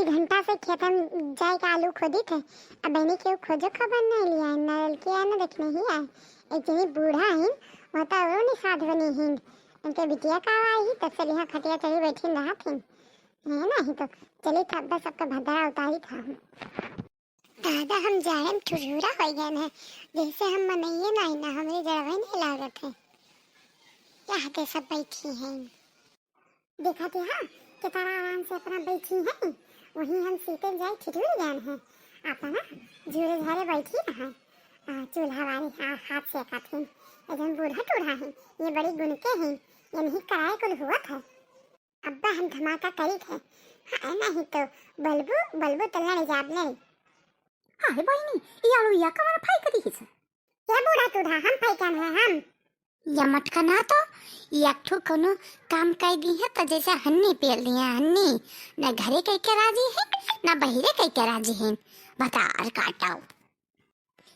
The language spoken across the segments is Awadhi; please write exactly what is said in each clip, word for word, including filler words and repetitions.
घंटा से खेतन जाए के आलू खोदित है, अब बहिनी के खोजो खबर नहीं लिया है, ना लड़के आए, ना देखने ही आए। एक जनी बूढ़ा हिन, वह तो और निषाद बनी हिन, उनके बिटिया का आई ही, तब से यहाँ खटिया चढ़ी बैठी रहत हिन। है ना ही तो चली था, बस सबका भद्रा उतारी था हम। दादा, हम जाड़े में ठुठुरा हो गए हैं, जैसे हम मनइये नहीं ना, हमरे जड़वे नहीं लागत है। यहाँ के सब बैठी हैं। देखा थे हाँ, कितना आराम से अपना बैठी हैं, वहीं हम सीते जाए ठिठुर गए हैं। आप ना झूरे झारे बैठी रहा, आ, चूल्हा वाले आ, हाथ सेका थे। एकदम बूढ़ा टूढ़ा है, ये बड़ी गुन के हैं, ये नहीं कराए कुल हुआ था। अब्बा हम धमाका करी थे, हाँ नहीं तो बलबू बलबू तो लड़ जाब ले। अरे बहिनी, ई आलू या कवन फाई करी हिस? या बूढ़ा टूढ़ा, हम फाई कन है हम। या मटका ना तो, या ठो कोनो काम कह दी है तो जैसे हन्नी पेल दी है, हन्नी। न घरे कह के राजी है, न बहिरे कह के राजी है। बतार काटाओ।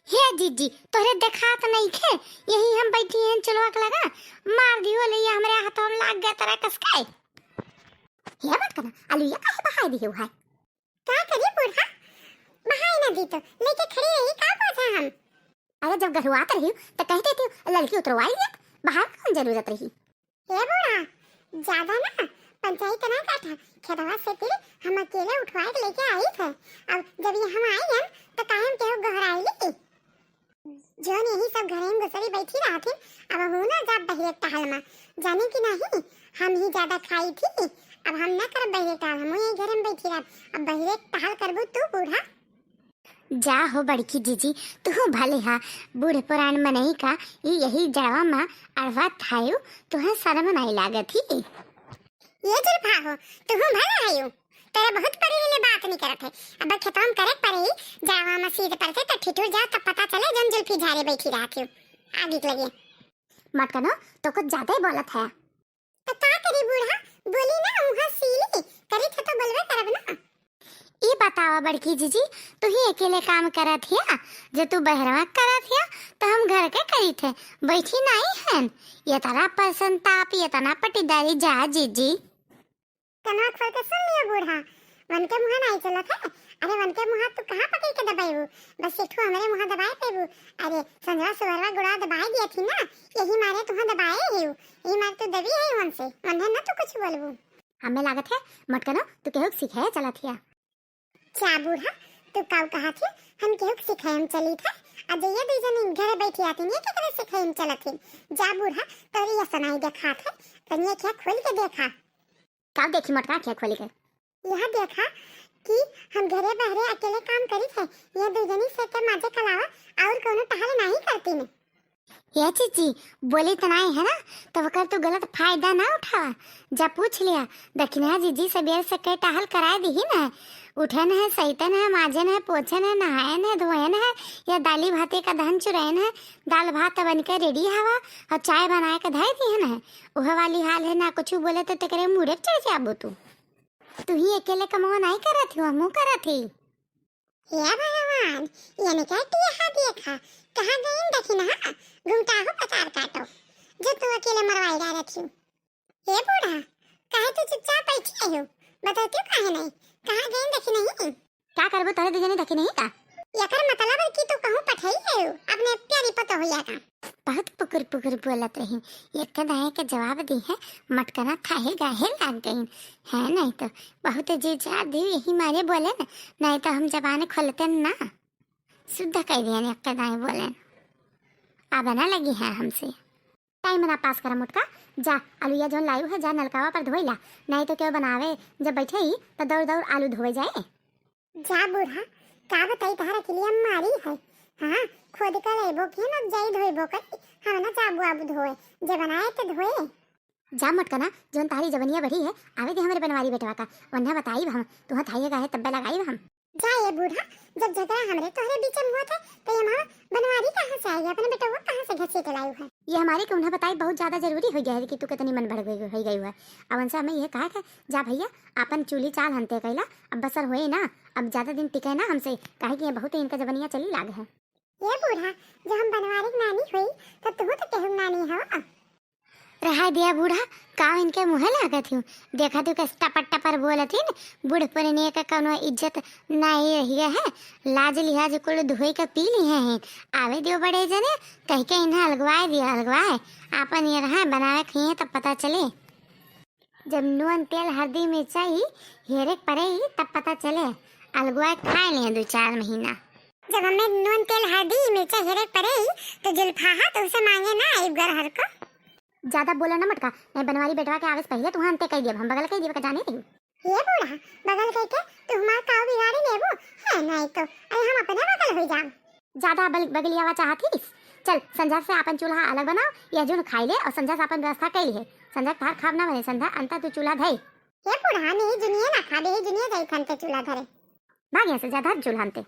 हे जीजी, तोहरे देखात नहीं खे, यही हम बैठी हैं चुलवा के लगा, मार दियो ले ये हमरे हाथों में लाग गया तेरा कसकाए। हे मटका ना, आलू या काहे बहाई दियो है? का करी बूढ़ा, बहाई ना दी तो लेके खड़ी रही का बोझा हम। अरे जब गरुआत रही तो कह देती लड़की उतरवाई लिया, बहाई कौन जरूरत रही? ए बूढ़ा, ज्यादा ना पंचायत ना काटा, खेतवा से फिर हम अकेले उठवा के लेके आई थे। अब जब ये हम आई हैं तो काहे हम केहू गोहराई ली? जोन यही सब घरे में घुसरी बैठी रहत हिन, अब हूँ ना जाब बहिरे टहल मा। जाने की नहीं, हम ही ज्यादा खाई थी, अब हम ना करब बहिरे टहल, हम यही घरे में बैठी रहब। अब बहिरे टहल करबू तू बूढ़ा। जा हो बड़की जीजी, तुहू भले हा, बूढ़ पुरान मनई का ई यही जड़वा मा अड़वा थायु, तुहे शर्म नाई लागत ही। ये जुल्फा हो, तुहू भले हायु, तेरा बहुत परी ले बात नहीं करत है। अब खेतवा में करे परे ही, जड़वा मा सीत पर से तो ठिठुर जा, तब पता चले जन जुल्फी झारे बैठी रहत हो। आगे के लगे। मटकनो, तो कुछ ज्यादा ही बोलत है। तो का करी बूढ़ा, बोली ना, उहाँ सीली, करी थे तो बोलबे करब ना। ई बतावा बड़की जीजी, तू ही अकेले काम करत हिया, जे तू बहरवा करत हिया, तो हम घर के करी थे, बैठी नहीं हन। ये तना प्रसन्नताप, ये तना पटीदारी जा जीजी। कनवा खोल के सुन लियो बूढ़ा, वन के मुँहा नहीं चलत है। अरे वन के मुँहा तू कहाँ पकड़ के दबाएबू? बस एक ठो हमरे मुँहा दबाए पेबू। अरे संजवा सुअरवा गुड़ा दबाए दिया थी ना, यही मारे तुहाँ दबाए ही, यही मारे तू दबी है वन से, मन है ना तू कुछ बोलबू। हमें लागत है मटकनो तू केहू के सिखाए चलत हिया। क्या बूढ़ा, तू काऊ कहा थी? हम केहू के सिखाए हम चली थे, आ जइया दुई जन घर बैठी आती नहीं, केकरे सिखाए हम चलत थी? जा बूढ़ा, तोरी ये सुनाई देखा थे, तनिया क्या खोल के देखा। का देखी मोटका आँखिया खोली के? यह देखा कि हम घरे बहरे अकेले काम करी थे, यह दू जनी से के माजे के अलावा और कोनो टहल नहीं करती ने। ये जीजी, बोली तो नहीं है ना, तो ओकर तू गलत फायदा ना उठावा। जा पूछ लिया, दखिना जीजी सबेर से के टहल कराए दिही ना, उठन है, सैतन है, माजन है, पोछन है, नहायन है, धोयन है, या दाली भाते का धन चुरैन है, दाल भात बन के रेडी हवा और चाय बनाए के धर दिहन है, उहे वाली हाल है, ना कुछ बोले तो तेकरे मुड़े पे चढ़ जाबो तू। तू ही अकेले कमवा नाई करत हो, हमहू करत ही। हे भगवान, ये निकल टिया देखा, कहाँ गई दखिना, घूमता हो पचार काटो, जो तू अकेले मरवाई डालत हो। हे बूढ़ा, काहे तू चुपचाप बैठी हो? बतौती काहे नहीं? कहाँ गई दखिना? का करबो तोहरे दू जने दखिना का? एकर मतलब है कि तू कहूँ पठई है, अपने प्यारी पतोहिया का। बहुत पुकुर पुकुर बोलत रही, एक दाएं के जवाब दी है, मटकना थाहे गाहे लाग गई है, नहीं तो बहुत जी जा दी यही मारे बोले न, नहीं तो हम जबान खोलते ना, शुद्ध कह दिया एक दाएं बोले, अब ना लगी है हमसे। टाइम ना पास करा मोटका, जा अलुइया जौन लायू है जा नलकावा पर धोई ला, नहीं तो केहू बनावे जब बैठे ही तो दौड़ दौड़ आलू धोवे जाए। जा बूढ़ा, का बताई तहरा के लिए मारी है। हाँ, खुद का लेबो के ना जाई धोइबो कर, हम ना जाबू आबू धोए, जे बनाए तो धोए। जा मोटका ना, जौन तारी जवनिया बढ़ी है, आवे दे हमरे बनवारी बेटवा का, वन्ना बताई हम, तुहा थाइए गाहे तब्बे लगाई हम। जा ए बूढ़ा, जब झगड़ा हमरे तोहरे बीच में होत है, तो ये माँ बनवारी कहाँ से आई, अपने बेटवा कहाँ से घसीट लायू है? ये हमारे के उन्हें बताई बहुत ज्यादा जरूरी हो गया है कि तू कितनी मन भर गई, हो गई है। अब उनसे हमें ये कहा कि जा भैया, अपन चूली चाल हनते कैला, अब बसर होए ना, अब ज्यादा दिन टिके ना हमसे, काहे कि ये बहुत ही इनका जबनिया चली लाग है। ये बूढ़ा, जो हम बनवारी के नानी हुई, तो तू तो केहू नानी हो। रहाय दिया बूढ़ा, का इनके मुँहे लागत हूँ? देखत हूँ कैसे टपर टपर बोलत ही न, बूढ़ पुरनिया के कौनो इज्जत नाहीं रहि गए है, लाज लिहाज कुल धोई के पी लिहे हैं। आवे दियो बड़े जने, कहि के इन्हें अलगवाए दिया, अलगवाए। आपन ये रहा बनावे खइहे तब पता चले। जब नून तेल हरदी मिर्चाई हेरे के परे ही तब पता चले, अलगुआ खाए लिहे दो चार महीना। जब हमें नून तेल हरदी मिर्चा हेरे के परे ही तो जुल्फाहा तो उसे मांगे ना आइब घर हर को। ज्यादा बोला ना मटका, नहीं बनवारी बेटवा के आवे से पहिले तुहाँ अंते कह दियब, हम बगल कह दियब का जाने रही। ये बूढ़ा, बगल कह के तू हमार काऊ बिगाड़ी लेबू, है नहीं तो अरे हम अपने बगल हो जाम। ज्यादा बल-, बगलियावा चाहत ही? चल संझा से आपन चूल्हा अलग बनाओ, यह जुन खाई ले और संझा से आपन व्यवस्था कर लिहे। संझा के तार खाब ना बने, संझा अंता तू चूल्हा धई। ये बूढ़ा नहीं जुनिए ना खा दे, जुनिए जाई खन के चूल्हा धरे। भाग यहाँ से, जा धर चूल्हा अंते।